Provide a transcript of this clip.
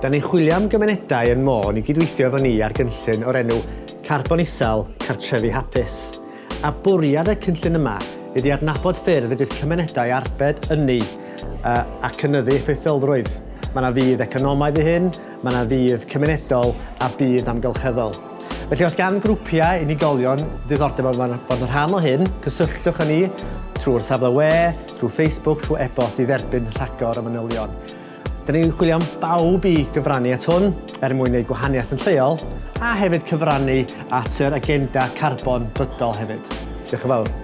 Da ni'n chwilio am gymunedau yn Môn i gydweithio efo ni ar gynllun o'r enw Carbon Isel, Cartrefi Hapus. A bwriad y cynllun yma ydi adnabod ffyrdd fedrith cymunedau arbed ynni uh, a cynyddu effeithiolrwydd. Mae yna fudd economaidd i hyn, mae yna fudd cymunedol a budd amgylcheddol. Felly os gan grwpiau unigolion ddiddordeb mewn bod yn rhan o hyn, cysylltwch â ni trwy'r safle we, trwy Facebook, trwy e-bost i dderbyn rhagor o manylion. Dyn ni'n chwilio am bawb i gyfrannu at hwn er mwyn gwneud gwahaniaeth yn lleol a hefyd cyfrannu at yr agenda carbon bydol hefyd. Diolch yn fawr.